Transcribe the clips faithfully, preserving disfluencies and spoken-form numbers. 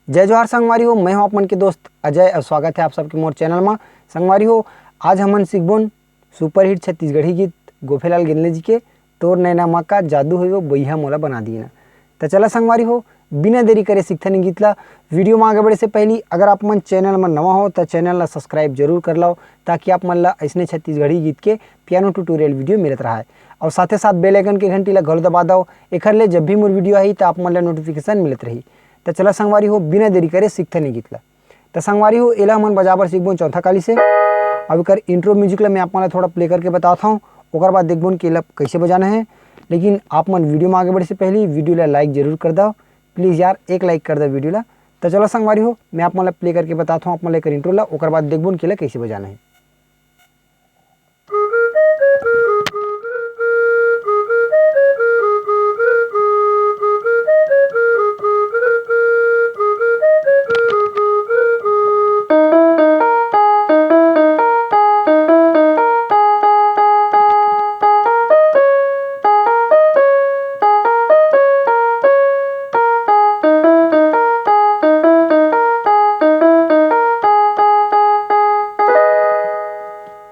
जय जोहार संगवारी हो, मैं हूं आप मन के दोस्त अजय और स्वागत है आप सबके मोर चैनल मा। संगवारी हो, आज हमन सीखबोन सुपरहिट छत्तीसगढ़ी गीत गोफेलाल गेंदले जी के तोर नैना मा का जादू होय वो बइहा मोला बना दीना। त चला संगवारी हो, बिना देरी करे सीखथन ये गीत ला। वीडियो मा आगे बढ़े से पहली अगर आप मन चैनल मा नवा हो त चैनल ला सब्सक्राइब जरूर कर लव, ताकि आप मन ला अइसने छत्तीसगढ़ी गीत के पियानो ट्यूटोरियल वीडियो मिलत रहे। और साथे साथ बेल आइकन के घंटी ला घलो दबा दव, एखर ले जब भी मोर वीडियो आही त आप मन ला नोटिफिकेशन मिलत रही। त चला संगवारी हो, बिना देरी करे सीखथन ये गीत ला। त संगवारी हो, एला हमन बजा बर सीखबोन चौथा काली से। अब एकर इंट्रो म्यूजिक ला मैं आप मन ला थोड़ा प्ले करके बतात हूँ, ओकर बाद देखबोन कि एला कैसे बजाना है। लेकिन आप मन वीडियो में आगे बढ़े से पहले वीडियो ला लाइक जरूर कर दव, प्लीज यार, एक लाइक कर दव वीडियो ला। त चलो संगवारी हो, मैं आप मन ला प्ले करके बतात हूँ आप मन ला एकर इंट्रो ला, ओकर बाद देखबोन कि एला कैसे बजाना है।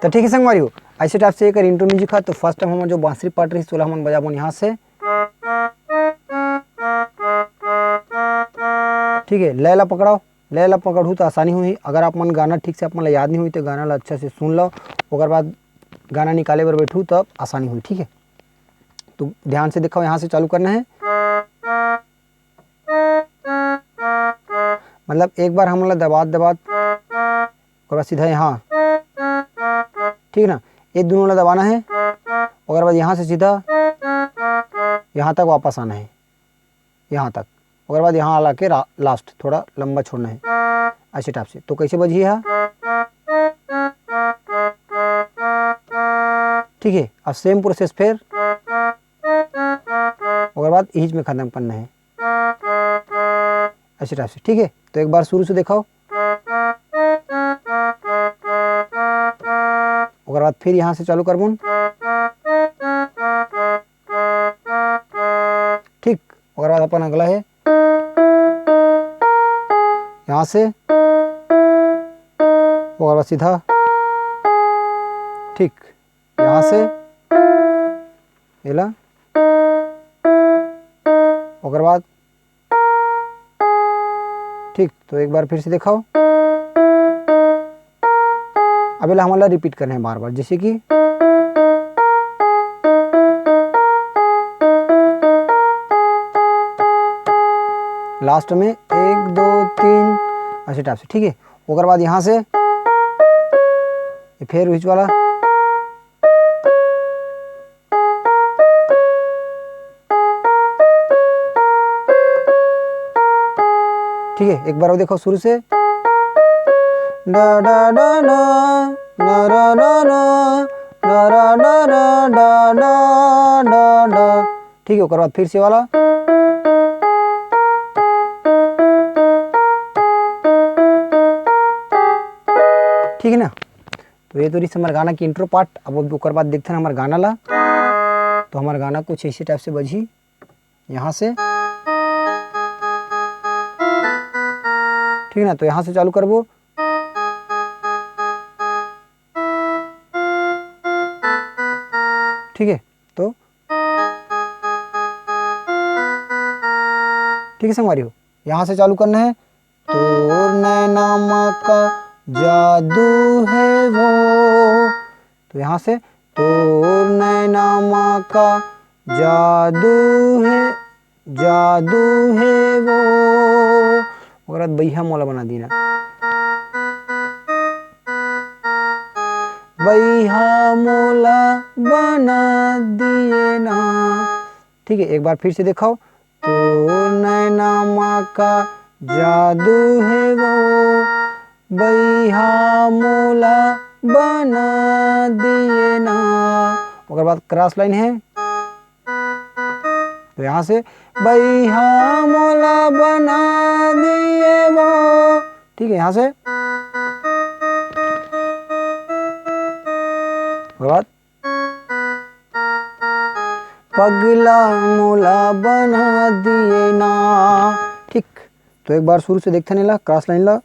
तो ठीक है संगवारी हो, ऐसे टाइप से एकर इंट्रो म्यूजिक है। तो फर्स्ट टाइम हम जो बांसुरी पार्ट रही, ओला हमन बजाबोन यहाँ से। ठीक है, लय ला पकड़ाओ, लय ला पकड़हू तो आसानी होही। अगर आप मन गाना ठीक से आप मन ला याद नहीं होही तो गाना ला अच्छा से सुन लो, ओकर बाद गाना निकाले बर बैठू तब आसानी होही। ठीक है, तो ध्यान से देखो, यहाँ से चालू करना है। मतलब एक बार हमन ला दबात दबात, ओकर बाद सीधा यहाँ, ठीक ना, ये दोनों ला दबाना है। ओकर बाद यहाँ से सीधा यहाँ तक वापस आना है, यहाँ तक। ओकर बाद यहाँ ला के रा-, लास्ट थोड़ा लंबा छोड़ना है, ऐसे टाइप से। तो कैसे बजही हा? ठीक है, अब सेम प्रोसेस फिर, ओकर बाद इहिच में खत्म करना है, ऐसे टाइप से। ठीक है, तो एक बार शुरू से दिखाओ। ओकर बाद फिर यहाँ से चालू करबोन। ठीक, ओकर बाद अपन अगला है यहाँ से, ओकर बाद सीधा, ठीक, यहाँ से एला, ओकर बाद, ठीक, तो एक बार फिर से दिखाओ। अब एला हमन ला रिपीट करना है बार बार, जैसे कि लास्ट में एक, दो, तीन, ऐसे टाइप से। ठीक है, ओकर बाद यहाँ से ये फिर उहिच वाला, ठीक है, एक बार और देखो शुरू से। डा, डा, डा, डा, डा, डा, डा, डा, डा, डा, डा, डा, डा, डा, डा। ठीक है, ओकर बाद फिर से वाला। ठीक है ना, तो ये तो रहिस हमर गाना के इंट्रो पार्ट। अब ओकर बाद देखथन हमर गाना ला। तो हमर गाना कुछ इसी टाइप से बजही, यहाँ से, ठीक है ना, तो यहाँ से चालू करबो। ठीक है, तो ठीक है संगवारी हो, यहाँ से चालू करना है। तोर नैना मा का जादू है वो, तो यहाँ से तोर नैना मा का जादू है, जादू है वो, ओकर बाद बइहा मोला बना दीना। बइहा मोला बना दिए ना। ठीक है, एक बार फिर से दिखाओ। तोर नैना मा का जादू है वो, बइहा मोला बना दिए ना। ओकर बाद क्रॉस लाइन है, तो यहाँ से बइहा मोला बना दिए वो, ठीक है, यहाँ से ओकर बाद पगला मोला बना दिए ना। ठीक, तो एक बार शुरू से देखथन एला, क्रॉस लाइन ला।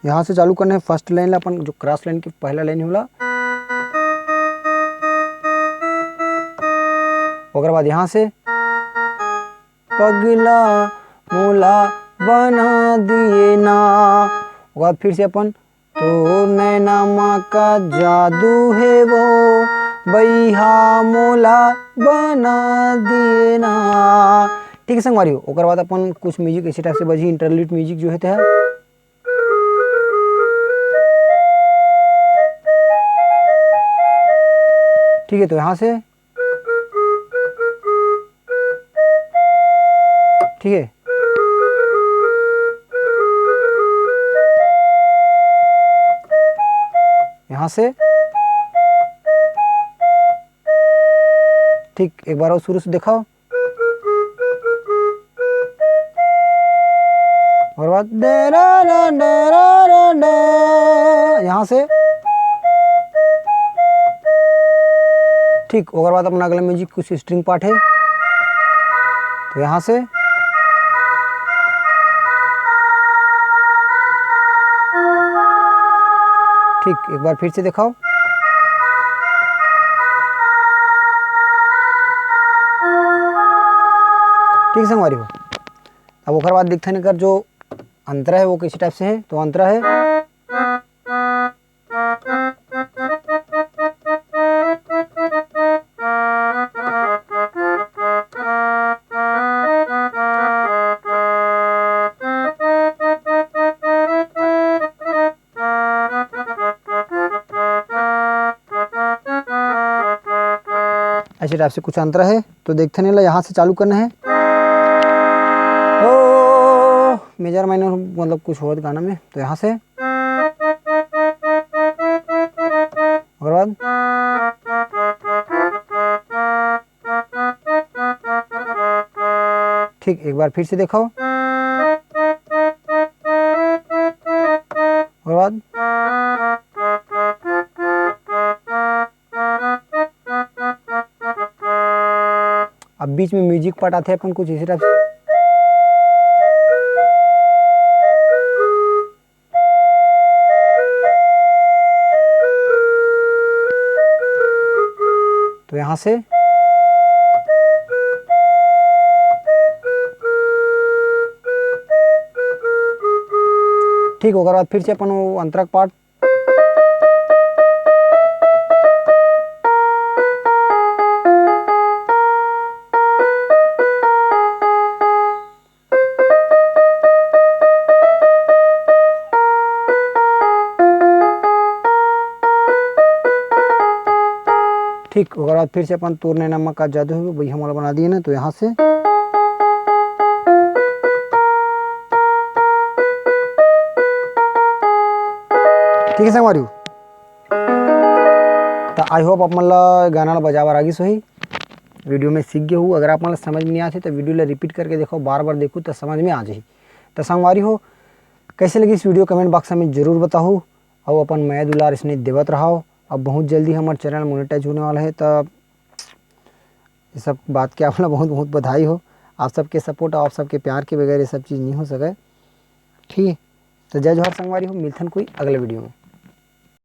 यहाँ से चालू करना है, फर्स्ट लाइन ला, अपन जो क्रॉस लाइन के पहला लाइन होला, ओकर बाद यहाँ से पगला मोला बना दिए ना, ओकर बाद फिर से अपन तोर नैना मा का जादू है वो, बइहा मोला बना दिए ना। ठीक है संगवारी हो, ओकर बाद अपन कुछ म्यूजिक ऐसे टाइप से बजी, इंटरलूड म्यूजिक जो है ते है। ठीक है, तो यहाँ से, ठीक है, यहाँ से, ठीक, एक बार और शुरू से दिखाओ। ओकर बाद डरा डा डरा डा डा, यहाँ से। ठीक, ओकर बाद अपन अगला म्यूजिक कुछ स्ट्रिंग पार्ट है, तो यहाँ से। ठीक, एक बार फिर से दिखाओ। ठीक संगवारी हो, अब ओकर बाद देखथन एकर जो अंतरा है वो किस टाइप से है। तो अंतरा है, ऐसे टाइप से कुछ अंतरा है। तो देखथन एला, यहाँ से चालू करना है। ओ मेजर माइनर, मतलब कुछ होत गाना में, तो यहाँ से, ओकर बाद ठीक एक बार फिर से दिखाओ, ओकर बाद अब बीच में म्यूजिक पार्ट आथे अपन कुछ इसी टाइप से। तो यहाँ से ठीक, ओकर बाद फिर से अपन वो अंतरा के पार्ट। ठीक, ओकर बाद फिर से अपन तोर नैना मा का जादू है, बइहा मोला बना दिए ना, तो यहाँ से। ठीक है संगवारी हो, तो I hope आप मन ला गाना ला बजाए बर आ गिस होही। वीडियो में सीख गए हो, अगर आप मन ला समझ में नहीं आथे तो वीडियो ला रिपीट करके देखो, बार बार देखो तो समझ में आ जाही। तो संगवारी हो, कैसे लगी इस वीडियो, कमेंट बॉक्स में जरूर बताओ, और अपन मया दुलार इसने देवत रहो। अब बहुत जल्दी हमारे चैनल मोनेटाइज होने वाला है, तो ये सब बात के आप लोग बहुत बहुत बधाई हो। आप सबके सपोर्ट और आप सबके प्यार के बगैर ये सब चीज़ नहीं हो सके। ठीक है, तो जय जोहार संगवारी हो, मिलथन कोई अगले वीडियो में।